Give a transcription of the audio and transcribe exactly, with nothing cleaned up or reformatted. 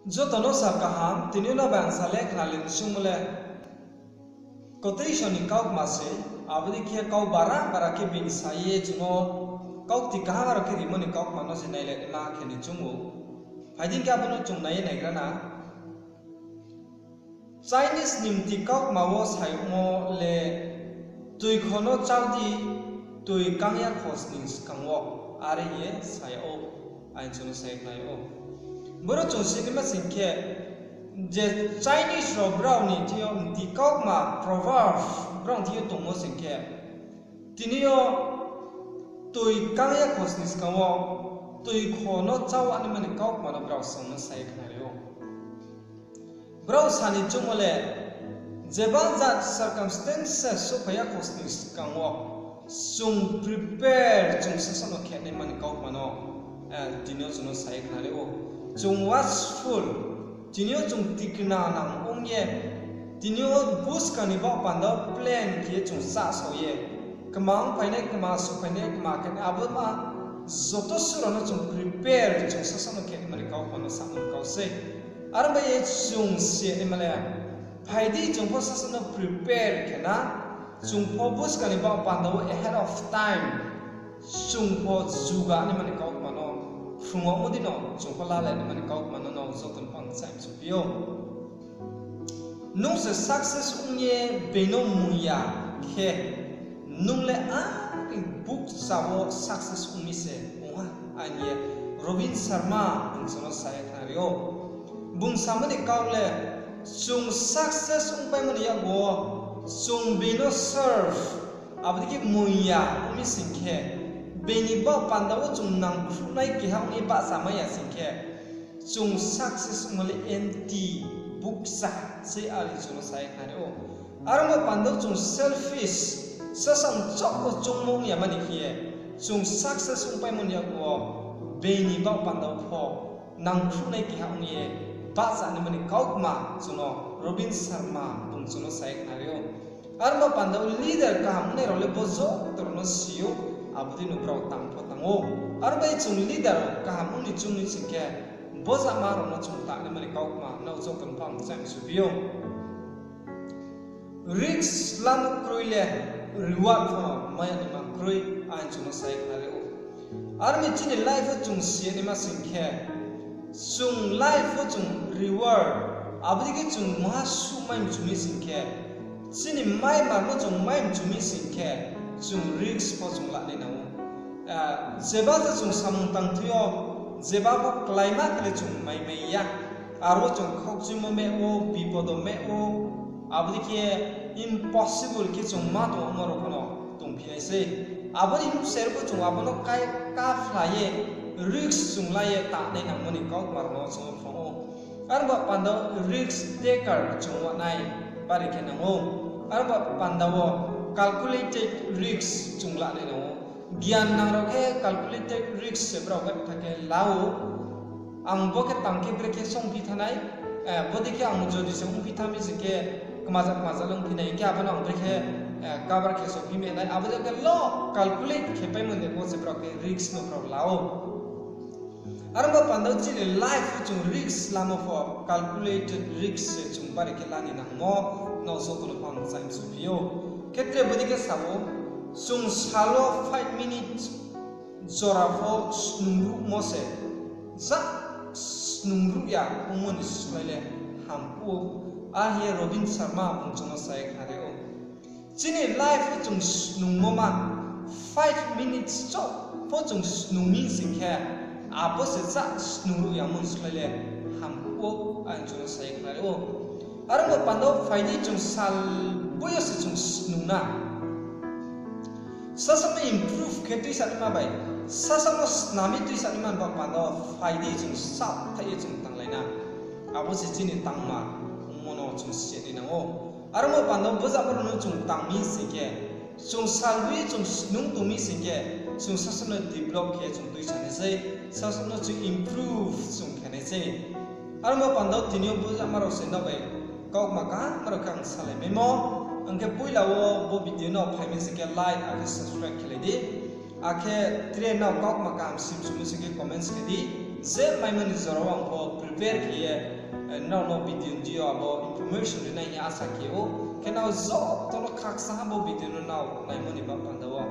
Joto no sal kaham, tini yo no bai ang sa le khnalai ni choungmo le quotation ni kaukma se, abo dei khe kau bara bara khe bini sa ye chung no kaukti kaham aro khe rimo ni kaukma no se nailai naima khe ni choung ou. Phai di khe abo no chung nai ye naigra na. Chinese ni mti kaukma wo sa yagmo le, Tui kho no chau di, tui kang ya khosning skang wo, are hing ye sa yag ou, aini chung no sa ye khnari ou. Boro chung sinaima sing khe, je Chinese rao brao ni thing yo mti kaukma proverb brao ni thing yo tongmo sing khe, tini yo tui kang ya khosning skang wo, tui kho no chau anaima ni kaukma no brao chung no sa ye khnari ou. Brao sa ni choungmo le, jeba jat circumstances souhphai ya khosning skang wo, chung prepare, chung sasaoh no khe naima ni kaukma no, tini yo chung no sa ye khnari ou. Chung watchful, tini yo chung tikna nang ong ye, tini yo buskang ni baoh panda wo plan khe ye chung chahsao ye, kma ongphainai, kma souhphainai, kma khe abo ma joto suh rao no chung prepare, chung sasaoh no khe naima ni kaukma no samo ni kau sei. Aro bai ye chung si naima le, phai di chung pho sasaoh no prepare khe na, chung pho buskang ni baoh panda wo ahead of time, chung pho juga naima ni kaukma no, phrung yagmo dei no chung pho lalai naima ni kaukma no, no joto no pho ang chai msuphi ou. Nung se success ong ye being no mung ya khe, nung le ani bukcha wo success ong mi se ong ha, aini ye Robin Sharma bung chung no sa ye khnari ou. Bung samo ni kau le, chung success ongpaimo ni yakgu wo, chung being no serve, abo dei khe mung ya ong mi sing khe, being ni baoh panda wo chung nangkhruhnai keha ong ye bahchamai ya sing khe, chung success ongmo le empty, bukcha sei, are chung no sa ye khnari ou. Aro bo panda wo chung selfish, sasaoh mchoh wo choungmo ong ya mani khe ye, chung success ongpaimo ni yakgu wo, being ni baoh panda wo pho nangkhruhnai keha ong ye bahcha naima ni kaukma chung no Robin Sharma bung chung no sa ye khnari ou. Aro bo panda wo leader kaham ongnai rao le bo joto rao no si ou, abo dei no brao tang pho tang ou. Aro bai chung leader kaham ong ni choung ni sing khe, bo jama rao no chung tang naima ni kaukma no joto no pho ang chai msuphi ou. Risk lamo kroi le reward pho no mai ya naima kroi, aini chung no sa ye khnari ou. Aro ni chini life wo chung si naima sing khe, chung life wo chung reward, abo dei khe chung maha suh mai mchu mi sing khe, chini mai marmo chung mai mchu mi sing khe, chung risk pho chung lanai nang ou. Jeba je chung samung tang thing yo, jeba pho kláima khe le chung mai mai ya. Aro chung khaukchuimo meh ou, bipodo meh ou, abo dei khe impossible khe chung ma tongmo rao pho no tongphi nai sei. Abo ni bser pho chung abo no kai, kaphla ye, risk chung la ye tangnai nangmo ni kaukma rao no chung phrung ou. Aro ba panda wo risk taker chung wanai bari khe nang ou. Aro ba panda wo calculated risk chung lanai nang ou. Gian nang rao khe calculated risk se brao betha khe la ou. Ang bo khe tang khe brekhe songphi thanai, bodei khe ang jodi se ongphi tha mi sing khe, kmaja kmaja le ongphi nai, hing khe abo no ang brekhe cover khe sophi me nai, abo dei khe lo calculate khe paimo ni bo se brao khe risk no brao la ou. Aro bo panda wo chini life wo chung risk lamo pho calculated risk se chung bari khe la ni nangmo, no joto no pho ang chai msuphi ou. Khe tre bodei khe sa ou, chung sal wo five minute jora pho snungruhmo se, ja snungruh ya ongmo ni slái le hamkuh ou, are hing ye Robin Sharma bung chung no sa ye khnari ou. Chini life wo chung snungmo ma five minutes chouh pho chung snung mi sing khe, abo se ja snungruh ya ongmo ni slái le hamkuh ou, aini chung no sa ye khnari ou. Aro bo panda wo phai di chung sal boi yo se chung snung na. Sasaoh no improve khe tuisa naima bai, sasaoh no snam ye tuisa naima ba panda wo phai di chung saohthaih ye chung tanglai na. Abo se chini tangma ongmo no chung si nai nang ou. Aro bo panda wo bojama rao no chung tang mi sing khe, chung salboi chung snung tong mi sing khe, chung sasaoh no develop khe chung tuisa nai sei, sasaoh no chung improve chung khe nai sei. Aro bo panda wo tini yo bojama rao se nrao bai kaukma kaham rao khe ang salai maimo. Ang khe poila wo bo video no phai mi sing khe like akhe subscribe khelai di. Akhe tre nrao kaukma kaham sim sung mi sing khe comments khe di. Je maimo ni jora wo ang pho prepare khe ye, eh, nrao no video ni deing yo abo information ri nai hing ye asa khe ou. Khe nrao joto no khakchang ha bo video no nrao naimo ni baoh panda wo.